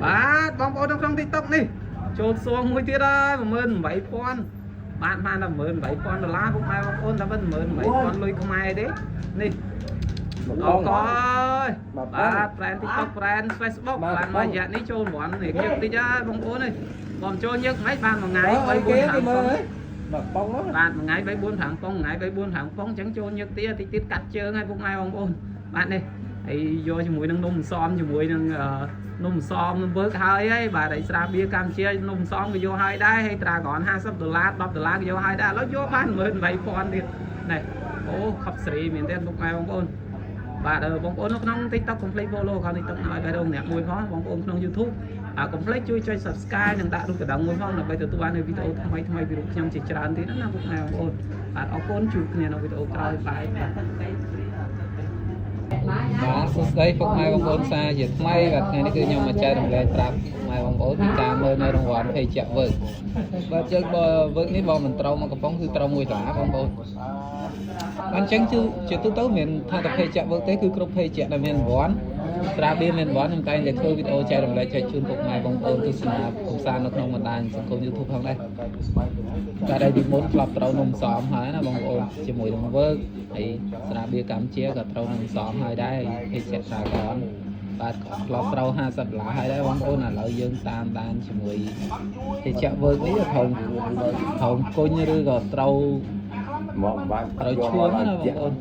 បាទបងប្អូននៅក្នុង TikTok នេះចូលសួងមួយទៀតហើយ18000បាទបានតែ18000ដុល្លារពុកម៉ែបងប្អូនតែមិន18000លុយខ្មែរទេនេះអរកយបាទ friend TikTok friend Facebook បានមករយៈនេះចូលរង្វាន់នេះញឹកតិចហើយបងប្អូនអើយបងចូលញឹកមិនបានមួយថ្ងៃ3 4 5ប៉ុង បាទប៉ុងហ្នឹង បាទមួយថ្ងៃ3 4 5ប៉ុងមួយថ្ងៃ3 4 5ប៉ុងអញ្ចឹងចូលញឹកទៀតតិចទៀតកាត់ជើងហើយពុកម៉ែបងប្អូនបាទនេះហើយយកជាមួយនឹងនំសំជាមួយនឹងនំសំនឹងវើកហើយហើយបាទហើយស្រាបៀរកម្ពុជានំសំក៏យកហើយដែរហើយត្រាក្រន50ដុល្លារ10ដុល្លារក៏យកហើយដែរឥឡូវយកបាន18000ទៀតនេះអូខប់សេរីមែនទេពុកម៉ែបងប្អូនបាទបងប្អូននៅក្នុង TikTok complete follow ខាង TikTok ឲ្យបេះដូងអ្នកមួយផងបងប្អូនក្នុង YouTube កុំភ្លេចជួយចុច Subscribe និងដាក់រូបកណ្ដឹងមួយផងដើម្បីទទួលបាននូវវីដេអូថ្មីថ្មីពីរូបខ្ញុំជាច្រើនទៀតណាពុកម៉ែបងប្អូនបាទអរគុណជួបគ្នានៅវីដេអូក្រោយបាយបាទបាទសួស្តីពុកម៉ែបងប្អូនសាជាថ្មីបាទថ្ងៃនេះគឺខ្ញុំមកចែករំលែកប្រាប់ម៉ែបងប្អូនពីការមើលនៅរង្វាន់ភេសជ្ជៈវើកបាទជើងបើវើកនេះបើមិនត្រូវមកកំប៉ុងគឺត្រូវមួយដុល្លារបងប្អូនបាទអញ្ចឹងជាទូទៅមិនថាតែភេសជ្ជៈវើកទេគឺគ្រប់ភេសជ្ជៈដែលមានរង្វាន់ស្រាបៀរមានរង្វាន់ខ្ញុំតែងតែធ្វើវីដេអូចែករំលែកចែកជូនពុកម៉ែបងប្អូនទស្សនាកម្សាន្តនៅក្នុងបណ្ដាញសង្គម YouTube ផងដែរបាទហើយពីមុនធ្លាប់ត្រូវនំសំហើយណាបងប្អូនជាមួយនឹងវើកហើយស្រាបៀរកម្ពុជាក៏ត្រូវនំសំហើយដែរភេសជ្ជៈត្រាកនបាទក៏ធ្លាប់ត្រូវ50ដុល្លារហើយដែរបងប្អូនឥឡូវយើងតាមដានជាមួយភេសជ្ជៈវើកនេះត្រូវត្រូវគុញឬក៏ត្រូវ មកបាន ត្រូវឈួងណាបងប្អូន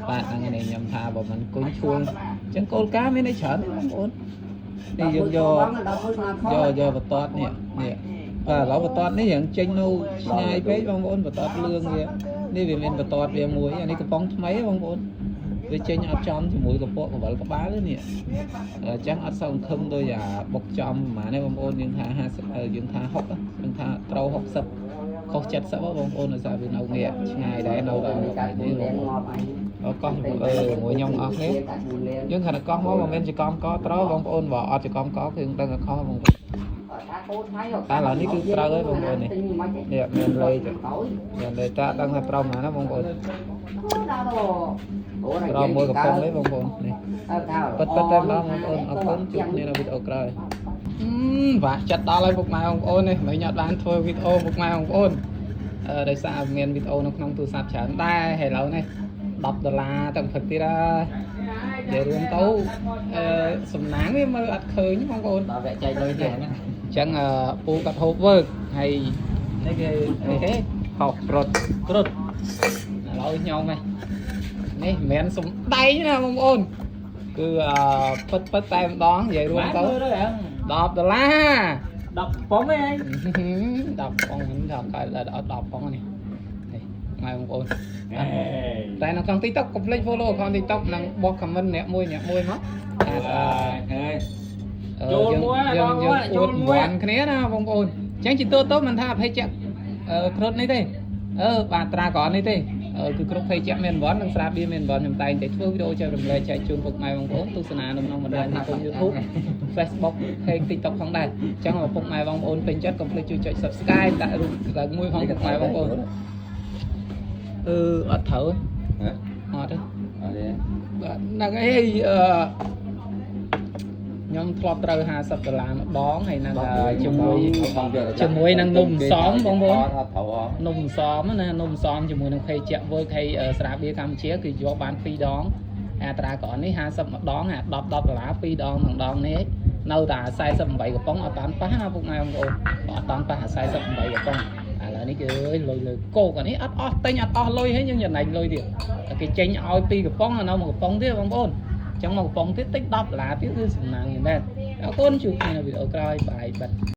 បាទហ្នឹងហើយខ្ញុំថាបើមិនគុញឈួងអញ្ចឹងគោលការណ៍មានអីច្រើនទេបងប្អូននេះយើងយកយកយកបន្ទាត់នេះនេះបាទឥឡូវបន្ទាត់នេះរៀងចេញនៅឆ្ងាយពេកបងប្អូនបន្ទាត់លឿងវានេះវាមានបន្ទាត់វាមួយអានេះកំប៉ុងថ្មីបងប្អូនវាចេញអត់ចំជាមួយកពកកវលក្បាលទេនេះអញ្ចឹងអត់សូវសង្ឃឹមដោយអាបុកចំប្រហែលទេបងប្អូនយើងថា50យើងថា60យើងថាត្រូវ60ខុស70បងប្អូនដោយសារវានៅងាកឆ្ងាយដែរនៅដល់នេះបងប្អូនអកោះជាមួយខ្ញុំអស់គ្នាយើងគ្រាន់តែកោះមកមិនមែនជាកំកត្រូវបងប្អូនបើអត់ជាកំកគឺដឹងតែខុសបងប្អូនតែឥឡូវនេះគឺត្រូវហើយបងប្អូននេះនេះមានលេខមានលេខតាដឹងថាត្រូវប៉ុន្មានណាបងប្អូនត្រូវមួយកំប៉ុងនេះបងប្អូននេះពិតពិតតែម្ដងបងប្អូនអរគុណជួបគ្នានៅវីដេអូក្រោយបាក់ចិត្តដល់ហើយពុកម៉ែបងប្អូននេះមិញអត់បានធ្វើវីដេអូពុកម៉ែបងប្អូនអឺដោយសារមានវីដេអូនៅក្នុងទូរស័ព្ទច្រើនដែរហើយឥឡូវនេះ10ដុល្លារទៅព្រឹកទៀតហើយនិយាយរួមទៅអឺសំណាងវាមើលអត់ឃើញបងប្អូន ដល់វគ្គចែកលុយទៀតហ្នឹង អញ្ចឹងពូគាត់ហូបវើកហើយនេះគេនេះគេ ហោះប្រុត គ្រុតឥឡូវខ្ញុំនេះនេះមិនមែនសំដែងណាបងប្អូនគឺអឺពិតពិតតែម្ដងនិយាយរួមទៅ10ដុល្លារ 10ប៉ុងឯង 10ប៉ុងហ្នឹងដល់កើតដល់10ប៉ុងនេះនេះម៉ែបងប្អូនតែនៅក្នុង TikTok កុំភ្លេច follow account TikTok និងបោះ comment អ្នកមួយអ្នកមួយមកថា ចូលមួយ យើង ដល់ យើង ចូលមួយ អួតគ្នាណាបងប្អូនអញ្ចឹងជាទូទៅមិនថាភេសជ្ជៈគ្រុតនេះទេអឺបាទត្រាក្រនេះទេគឺគ្រប់ភេសជ្ជៈមានវ័ននិងស្រាបៀរមានវ័នខ្ញុំតែងតែធ្វើវីដេអូចែករំលែកចែកជូនពុកម៉ែបងប្អូនទស្សនានៅក្នុងបណ្ដាញសង្គម YouTube Facebook Page TikTok ផងដែរអញ្ចឹងពុកម៉ែបងប្អូនពេញចិត្តកុំភ្លេចជួយចុច Subscribe ដាក់រូបឡើងមួយផងពុកម៉ែបងប្អូនអឺអត់ត្រូវ ហ៎ អត់ទេ អត់ទេ បាទហ្នឹងអីអឺខ្ញុំធ្លាប់ត្រូវ50ដុល្លារម្ដងហើយនឹងជាមួយជាមួយនឹងនំសំបងប្អូន អត់ត្រូវហ៎ នំសំណានំសំជាមួយនឹងភេសជ្ជៈវើកហើយស្រាបៀរកម្ពុជាគឺយកបាន2ដងអាត្រាក្រនេះ50ម្ដងអា10 10ដុល្លារ2ដងម្ដងនេះនៅតែ48កំប៉ុងអត់តាន់ប៉ះណាពុកម៉ែបងប្អូនអត់តាន់ប៉ះអា48កំប៉ុងឥឡូវនេះគឺលុយលើគោកអានេះអត់អស់ទិញអត់អស់លុយហើយយើងចំណេញលុយទៀតតែគេចេញឲ្យ2កំប៉ុងនៅមួយកំប៉ុងទៀតបងប្អូនអញ្ចឹងមកកំប៉ុងទៀតទិញ10ដុល្លារទៀតគឺសំណាងមែនអរគុណជួបគ្នានៅវីដេអូក្រោយបាយបាត់